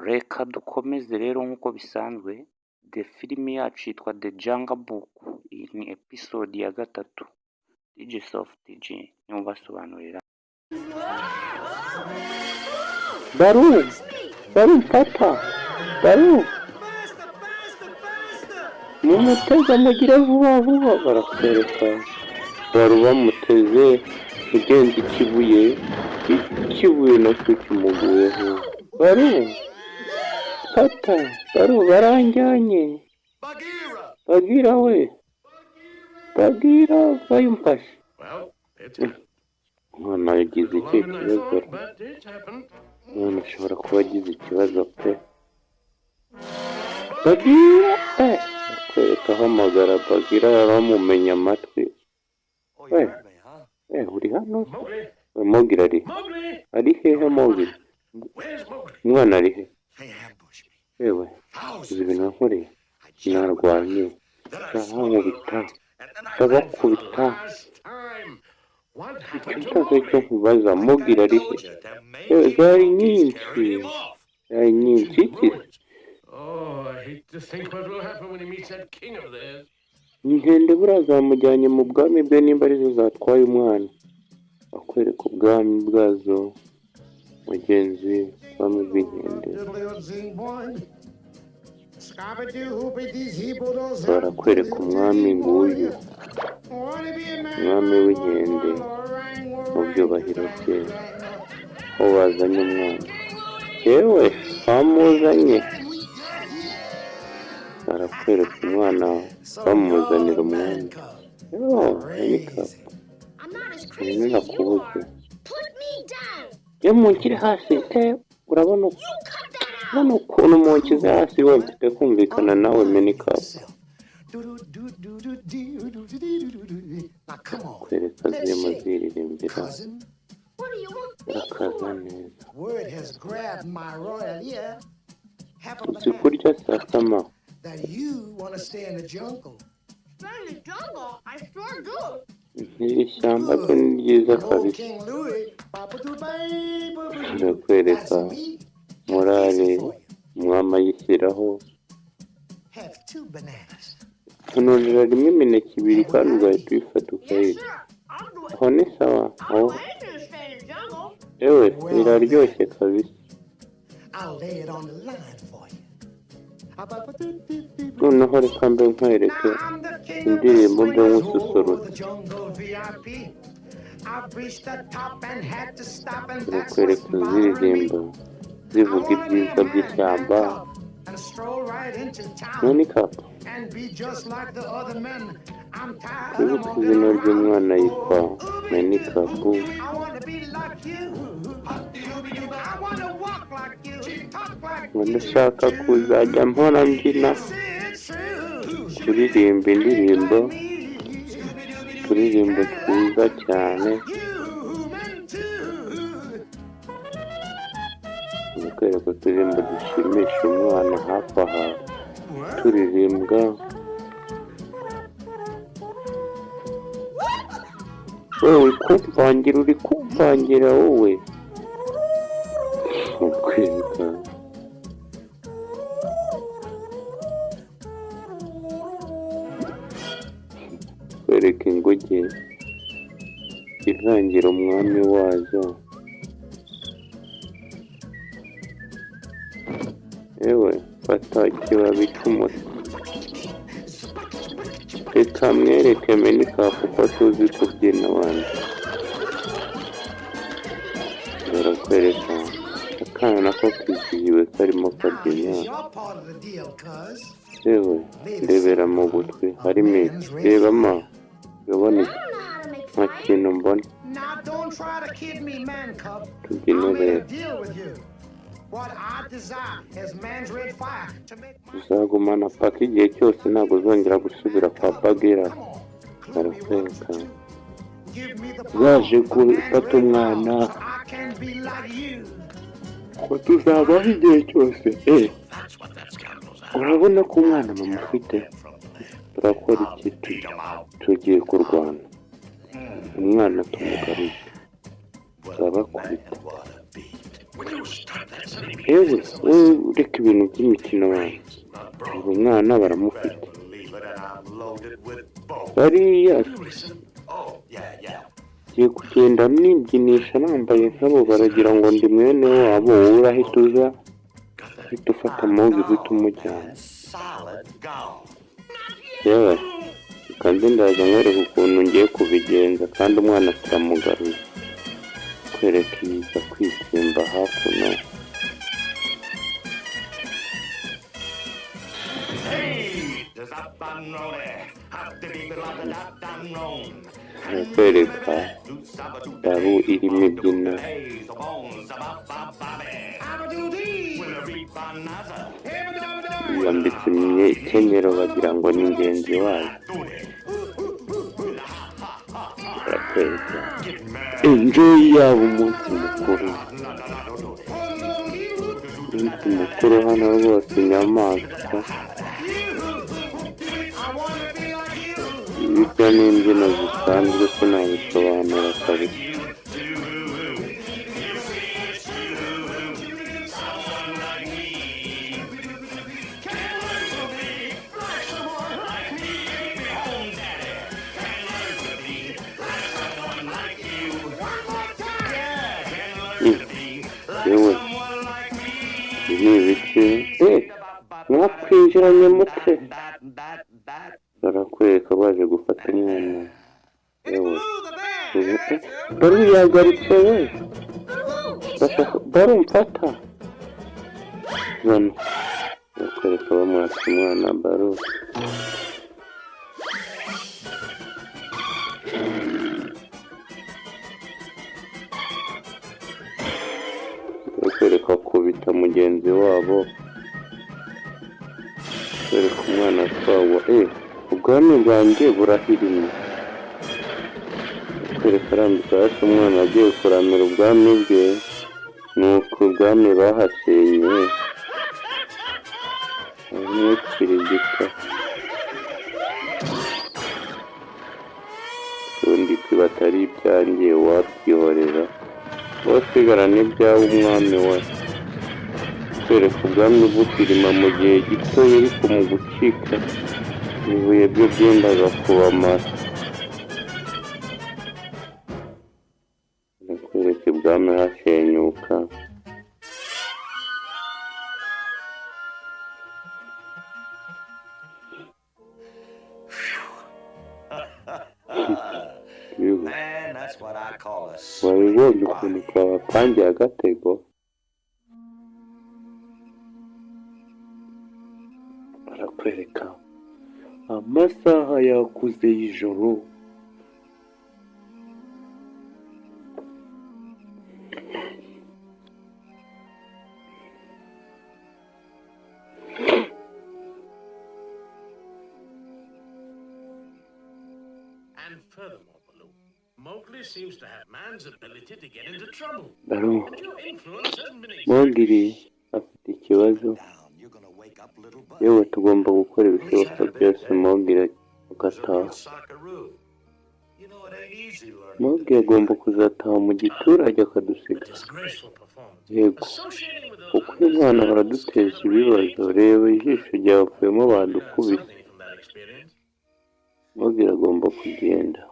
Reka dukomeze rero nk'uko bisanzwe, the filimi yacu yitwa The Jungle Book. Iyi ni episode ya 3. DJ Soft G niwe ubasobanurira. Baloo, Baloo, mfata Baloo, mumuteze, mugire vuba vuba. Barakwereka Baloo bamuteze, ugenza ikibuye, ikibuye nacyo kimuguyeho. Baloo, fata Baloo, baranjyanye. Bagheera we, Bagheera, bayumfashe. Umwana yagize ikihe kibazo? Umwana ashobora kuba agize ikibazo pe. Bagheera, eh, akwereka ahamagara Bagheera, yaramumenya amatwi we. Eh, uri hano se? Mowgli ari ari hehe? Mowgli, umwana ari he? Yewe, uzi ibintu wankoreye? Narwanye, barankubita, ndabakubita. Icyo ntazi icyo nkubaza, Mowgli ari he? Yewe, zari nyinshi, zari nyinshi. Iki? Oh, I hate to think what will happen when he meets that king of theirs. Inkende buriya zamujyanye mu bwami bwe, nimba arizo zatwaye umwana. Akwereka ubwami bwazo, mugenzi, ubwami bw'inkende. Barakwereka umwami, nguyu umwami w'inkende mu byubahiro bye, aho bazanye umwana. Yewe, bamuzanye, barakwereka umwana bamuzanira umwami. Yo, Manicap, nari nakubuze. Iyo munshyire hasi, urabona, urabona ukuntu munshyize hasi we? Mfite kumvikana nawe, Manicap. Kwereka zirimo ziririmbira, urakaza neza. Uzi kurya saa sama? That you want to stay in the jungle. Stay in the jungle? I sure do. Iri shyamba ryo ni ryiza kabisa. King Louis. Ndakwereka morale umwami ayishyiraho. Have two bananas. Tunurira rimwe imineke ibiri kandi ugahita uyifata Yes, ukayirya. sir. I'll do it. Aho ni sawa aho. I'll do anything to stay in the jungle. Ewe, iraryoshye kabisa. I'll lay it on the line for you. Noneho reka mbe nkwereke indirimbo, mbe nkususurutsa. Ndakwereka ziririmba, zivuga ibyiza by'ishyamba. Manicap, twibuke izina ry'umwana, yitwa Manicap. Ngo ndashaka kuzajya mpora mbyina, kuririmba indirimbo, uturirimbo twiza cyane. Ndakwereka uturirimbo dushimisha umwana hafi aha, turirimbwa. Wowe uri kumvangira, uri kumvangira wowe. Ndakwereka, kwereka inguge ivangira umwami wazo. Yewe, fata ikibabi cy'umuti, reka mwereke Manicap uko tuzi kubyina abandi. Barakwereka akana nako kizihiwe, karimo kabyina. Yewe, ndebera mu gutwi harimo iki? Reba ma, urabona iki? I don't know how to make Nta fire. kintu mbona. Now don't try to kid me, man cub. Tubyine I made a rero. deal with you. What I desire is man's red fire to make my Uzagumana paka igihe cyose, ntabwo uzongera gusubira kwa Bagheera. Come on, clue me what Barakwereka to do. Give me the zaje power, the man's gufata red umwana power, so I can be like you. Ko tuzabaho igihe cyose. Eh, urabona ko umwana mumufite, turakora iki? Tugiye kurwana, umwana tumugaruye, turabakubita. Will you stop that silly Yewe business? wowe, ureka ibintu by'imikino wawe. Not Ubu broke. umwana baramufite. Better believe it, and I'm loaded with both. Bariya You listen. Oh, yeah, yeah. ngiye kugenda nibyinisha nambaye nkabo, baragira ngo ndi mwene wabo. Wowe urahita uza, Got that? uhita ufata Mowgli, uhita umujyana. And solid gold. Yewe, kandi ndaza nkwereka ukuntu ngiye kubigenza, kandi umwana turamugaruye. Kwereka iza kwitsimba hakuno. Hey, does up on roll Barakwereka Baloo irimo ibyina. Yambitse imikenyero, bagira ngo ni ingenzi wayo. Barakwereka enjoy yabo, umunsi mukuru, umunsi mukuru hano rwose. Inyamaswa ibyo ni imbyino zisanzwe, sinabisobanura kabisa. Yewe, ibi ni ibiki? Mwakwinjiranye mute? Barakwereka baje gufata umwana. Yewe, ubu Baloo yagarutse we. Bashaka Baloo, mfata zano. Barakwereka bamwatsa umwana Baloo. Barakwereka kubita mugenzi wabo. Kwereka umwana atwawe. Ubwami bwanjye burahirimye. Kwereka arambika hasi umwana agiye kuramira ubwami bwe, nuko ubwami bahasenye aramwikirigita. Ubundi kwiba atari ibyanjye, wabyihorera wasigara n'ibyawe umwami we. Kwereka ubwami buhirima mu gihe gito, ariko mu gucika ibibuye byo byendaga kubamara. Kwereka ibwami hasenyuka. Yuhu. Man, that's what I call a Wabibonye ukuntu twabapangiye agatego? Barakwereka amasaha yakuze y'ijoro. And furthermore, Baloo, Mowgli seems to have man's ability to get into trouble. Baloo, And your influence hasn't been exactly Mowgli afite ikibazo. Down. You're gonna wake up little buddy. Yewe, tugomba gukora ibishoboka byose Mowgli There's a agataha. real socceroo. You know it ain't easy learning. Mowgli agomba kuzataha mu giturage akadusiga. Disgraceful performance. Yego. Associating with those Kuko uyu mwana baraduteza ibibazo. Reba ijisho ryavuyemo, badukubise. Something from that experience. Mowgli agomba kugenda.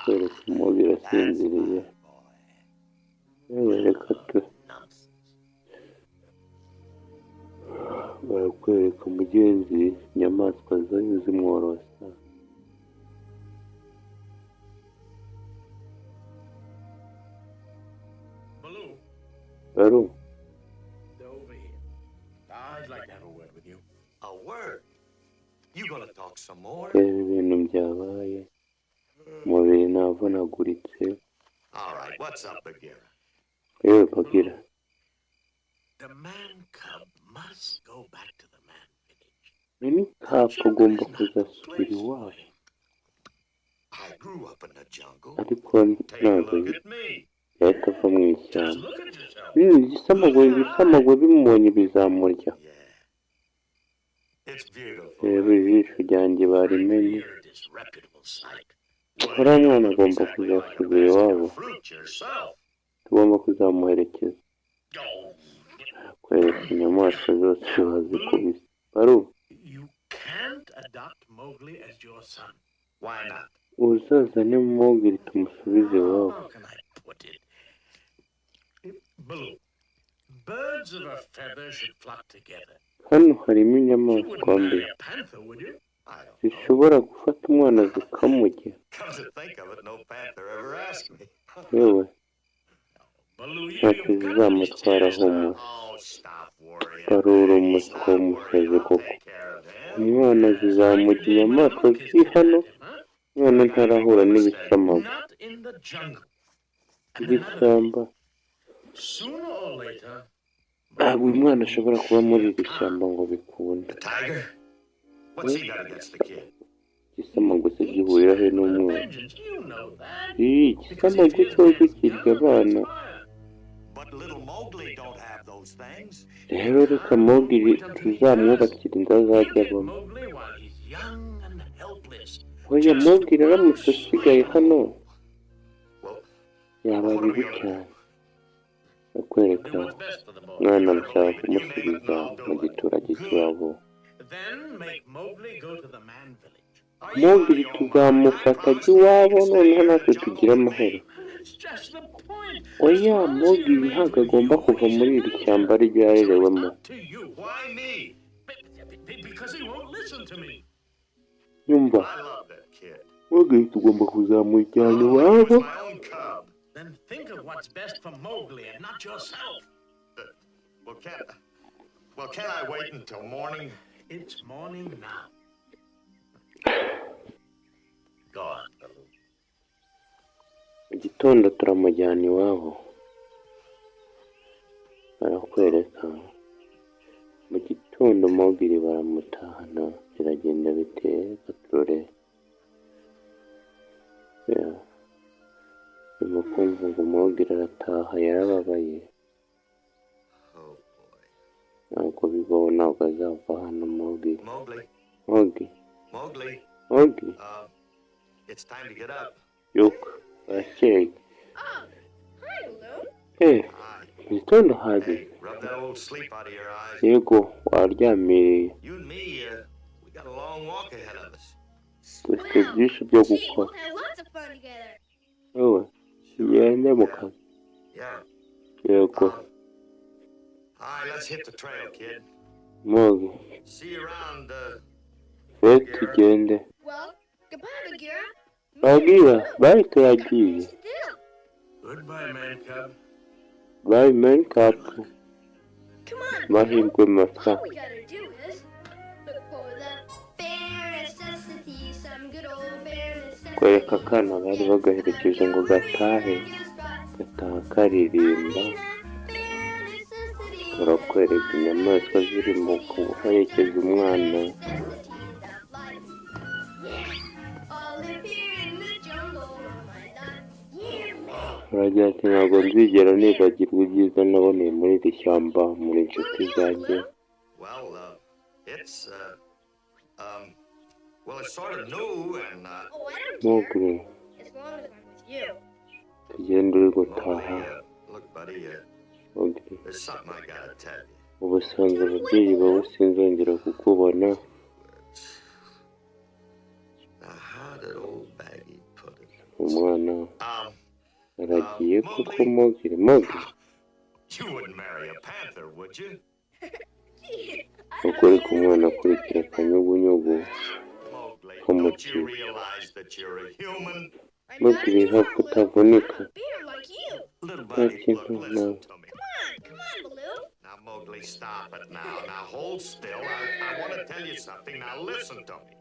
Kwereka Mowgli asinziriye. Yewe, reka tu barakwereka mugenzi inyamaswa zayo zimworosa. Baloo, Baloo, over here. I'd like to have a word with you. A word. You gonna talk some more? Reba ibintu byabaye, umubiri navunaguritse. All right, what's up, Bagheera? Yewe Bagheera. The man cub must go back to the man village. Man cub agomba kuzasubira iwabo. I grew up in the jungle. Ariko Take a ntabwo look at me. yahita ava mu Just ishyamba. look at yourself. Ibisamagwe bimubonye bizamurya. Yeah. It's beautiful. Reba ijisho ryanjye barimenye. You're a disreputable sight. Uriya mwana agomba kuzasubira iwabo. Fruit yourself. Tugomba kuzamuherekeza. Oh, Kwereka inyamaswa zose bazikubise Baloo. You can't adopt Mowgli as your son. Why not? Uzazane Mowgli tumusubize iwabo. How can I put it? Baloo, birds of a feather should flock together. Hano harimo You inyamaswa wouldn't mbi marry a panther, would you? I don't know. zishobora gufata umwana zikamurya. Come to think of it, no panther ever asked me. Yewe, Baloo, you, ntacyo you've got to be zizamutwara. serious now. Humura. Oh, stop worrying. Baloo, uri umuswa Stop w'umusazi worrying. I'll koko. take care of him. Umwana zizamurya inyamaswa ziri hano. Umwana ntarahura n'ibisamagwe. Not in the jungle. And another thing, By'ishyamba. sooner or later, Ntabwo uyu mwana ashobora kuba muri iri shyamba ngo bikunde. The tiger? What's he got against the kid? Igisamagwe se gihurira he with a n'umwana? vengeance, you know that. Ii, igisamagwe cyozo kirya abana. But little Mowgli don't have those things. Rero reka Mowgli tuzamwubakira inzu azajya You get abamo. Mowgli while he's young and helpless. Oya, Mowgli aramutse asigaye hano Well, yaba bibi cyane. Akwereka Do what's best for the boy. umwana mushaka kumusubiza mu giturage cy'iwabo. Then make Mowgli go to the man village. Mowgli tuzamufata ajya iwabo, noneho natwe tugire amahoro. That's just the point. Oya, Mowgli ntabwo agomba kuva muri iri shyamba ryo yarerewemo. Up to you. Why me? Because he won't listen to me. Nyumva. I love that kid. Mowgli tugomba kuzamujyana Oh, iwabo. he was my own cub. Then think of what's best for Mowgli and not yourself. Well, can I wait until morning? It's morning now. Go on, Baloo. Mu gitondo turamujyana iwabo. Barakwereka mu gitondo Mowgli baramutahana. Biragenda biteye gaturore. Yeah. Nyuma kumva ngo Mowgli arataha, yarababaye. Oh boy. Ntabwo bibaho, ntabwo azava hano Mowgli. Mowgli, Mowgli. Mowgli, Mowgli. It's time to get up. Yuka barakeye. Oh, hi, Baloo. Eh, Hi. mu gitondo hageze. Hey, rub that old sleep out of your eyes. Yego, waryamiriye. You and me, we got a long walk ahead of us. Dufite byinshi byo Gee, gukora. we'll have lots of fun together. Wowe tugende mu kazi. Yeah. Yego. All right, let's hit the trail, kid. Mowgli. See you around, Rero tugende. Well, goodbye, Bagheera. Bagheera, bye, turagiye. Things to do. Goodbye, man cub. Bye, man cub. Come on, Baloo. Mahirwe masa. All we gotta do is look for the bare necessities, some good old bare necessities. Kwereka akana bari bagaherekeje ngo gatahe, gataha karirimba. Barakwereka inyamaswa ziri mu guherekeza umwana. All appear in the jungle, my not yeah, man. Baragira ati: "Ntabwo nzigera nibagirwa ibyiza naboneye muri iri shyamba muri inshuti zanjye." Well, it's, well, it's sort of new and, Oh, I don't care. Mowgli, As long as I'm with you. tugende uri gutaha. Mowgli, look, buddy, Mowgli, there's something I gotta tell you. Ubusanzwe ababyeyi bawe sinzongera kukubona. Now, how did old Baggy put it? Umwana aragiye koko. Mowgli, Mowgli. You wouldn't marry a panther, would you? Gee, I don't Ukuri know ku mwana what you're akurikira talking about. akanyugunyugu Mowgli, ko mu don't you kizu. realize that you're a human? I'm not Mowgli, a ntabwo human, Baloo. utavunika. I'm a bear like you. Little Nta buddy, kintu look, listen nawe. to me. Come on, come on, Baloo. Now, Mowgli, stop it now. Now, hold still. I want to tell you something. Now, listen to me.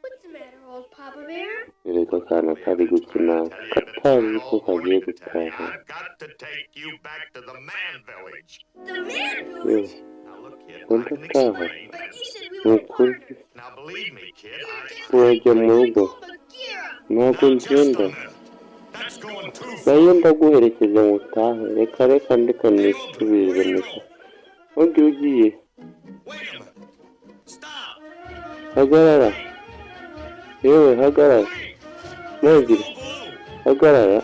What's the matter, old Papa Bear? Erega akana kari gukina katazi ko kagiye gutaha. I've got to take you back to the man village. The man Yewe, village? Now, look, kid, Wonder I can taha. explain. But you said we Ni were ukuri. partners. Now, believe me, kid, We were I... just Urajya mu rugo. like Bagheera. Ntabwo Now, just a ngenda. minute. That's going too far. Nayo ndaguherekeza ngo utahe. Reka, reka, ndeka nisubirire misa. Mowgli, ugiye. Wait a minute. Stop. Hagarara. Yewe, hagarara. Wait. Mowgli, hagarara!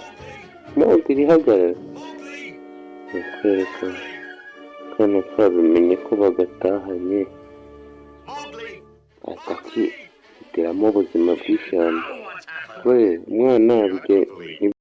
Mowgli, hagarara! Nakwereka kano kabimenye ko bagatahanye, atakihitiramo ubuzima bw'ishyamba. We umwana.